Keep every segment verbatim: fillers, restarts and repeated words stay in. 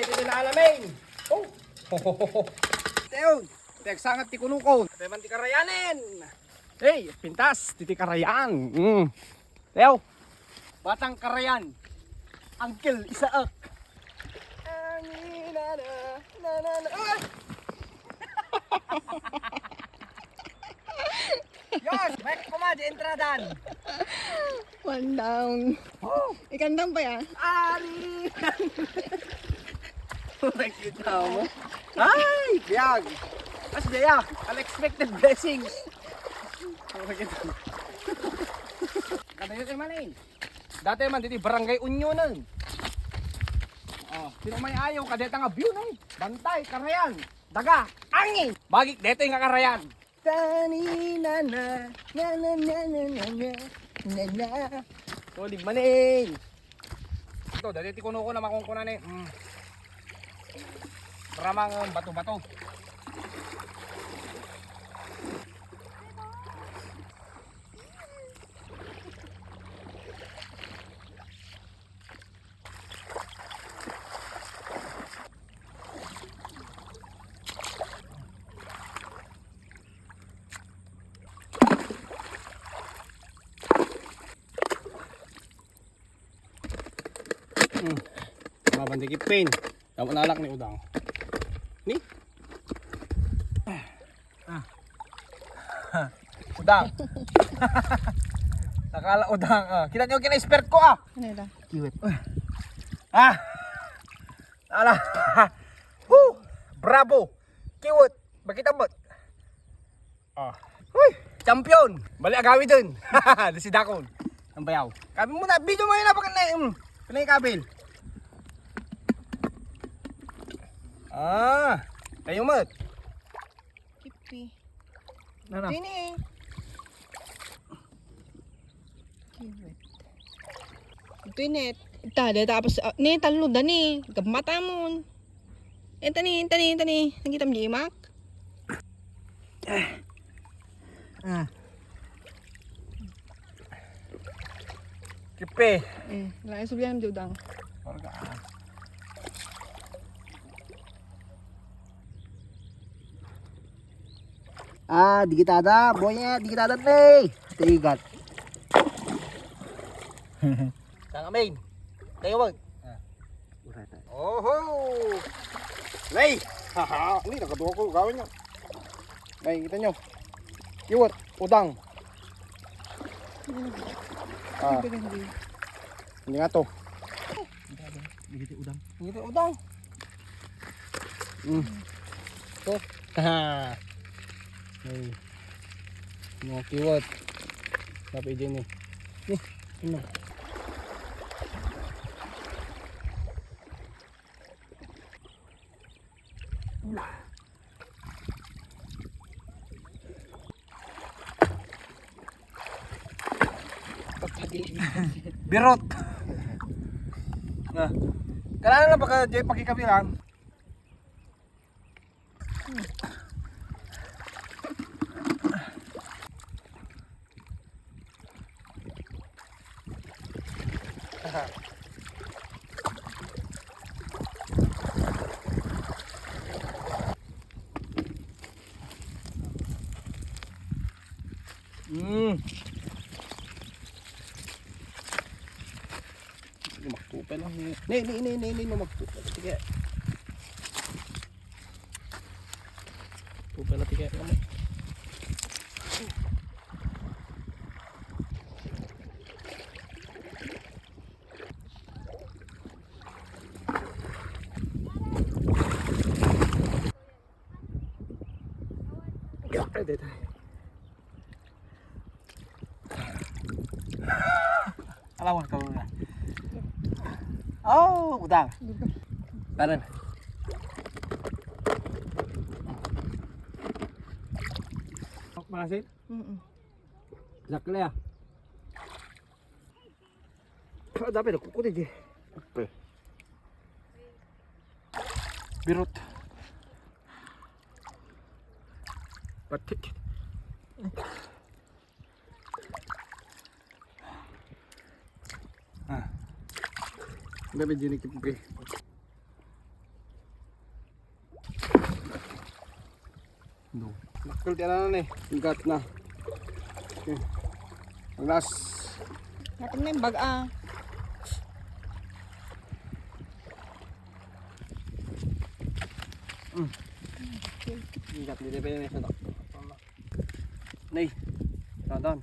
Ditoy na alamin. Oh. Teo, ti agsangat ti kunokon. Ditoy man ti karayanen. Hey, pintas, ditoy karayan. Mm. Teo, batang karayan. Uncle Isaac. Ani, na, na, na, na, na. Ah! Yes, may kuma di entradan. One down. Oh. Ikandang pa ya? Ari! Nakita mo? Ay! Biyag! As daya, unexpected blessings. Nakita mo? Kadayo kay Malin. Dati man, dito barangay Unionan. Oh, sino may ayaw, kadeta nga view na eh. Bantay, karayan, daga, angin. Bagik, dito nga karayan. Tani na na, na na na na na na na na. Tulig man eh. Ito, dati ti kuno ko na makungkunan eh. Mm. Ramang bato-bato. Hmm. Mabandi kipin. Tama nalak ni udang. Ni? Ah. Udang. Nakala udang. Ah. Kita nyo kina-expert ko ah. Ano ito? Kiwit. Ah. Ala. Woo! Bravo. Kiwit. Bakit abot? Ah. Uy! Champion! Bali agawid dun. Di si Dakon. Ang bayaw. Kabil mo na. Video mo yun na. Bakit na yun? Kanay kabil. Ah. Kayo mat. Kipi. Nana. Dini. Kiwit. Ito inet. Ita, da tapos, ah, ni, talo da ni. Gabmata mon. Ita ni, ita ni, ita ni. Nakita mo di imak? Ah. Kipe. Eh, lain sa bilang di udang. Orga. Ah, di kita ada, boy, eh, di kita ada nih. Tigat. Sang amin. Kayo wag. Ah. Oho! Nay! Haha! Ni, nakaduha ko, gawin nyo. Nay, kita nyo. Iwat, udang. Ah. Hindi nga to. Hindi udang. Mm. Ito. Ha. Ay. Mga kiwat. Tapi dyan eh. Ni, ano? Birot. Na. Kailangan na baka di pagkikabilan. Mm. Magtupay lang. Ni, ni, ni, ni, ni, magtupay. Sige. Tupay na tigay kami. Ay, dito. Alawan ka muna. Oh, udang. Tanan. Makasin? Mm-mm. Sakli ah. Ah, dapat ako ko di. Birot. Pati. Ah. Dapat dinikit ko eh. Dakkel ti anana ni. Igat na. Okay. Ang last. Natin na yung bag, ah. Mm. Igat, dili pa yun sa dakkel. Nay. Dadan.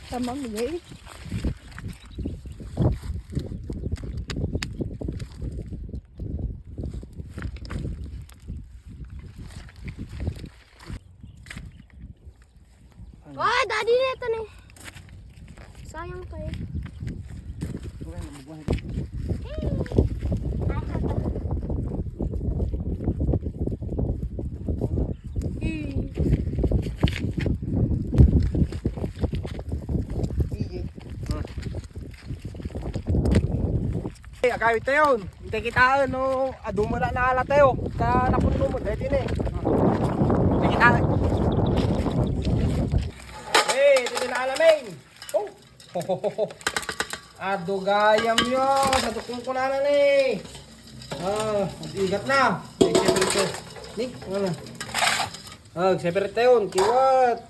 Tamang, yay. Ay, daddy na ito ni. Sayang kayo. Hey, agawid tayo. Hintay kitaen no adu met la naala tayo. Ta napunno met daytoy ni. Hintay kitaen. Hey, daytoy naala, men. Oh. Adu gayam yo. Sa dukong ko na na ni. Ah, igat na. Ay, separate. Ni, ano na? Ah, separate tayo. Kiwat.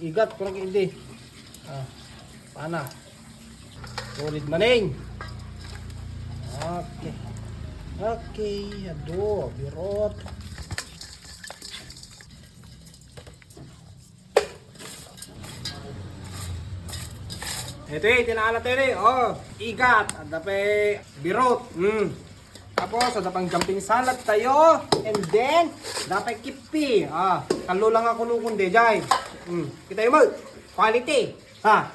Igat ko na, hindi. Ah, pana. Solid maning. Okay. Okay, adu, birot. Ito eh, tinaala tayo eh. Oh, igat. Adda pay birot. Mm. Tapos, adda pang jumping salad tayo. And then, adda pay kipi. Ah, tallo lang ako nukon, dayjay. Mm. Kita mo, quality. Ha?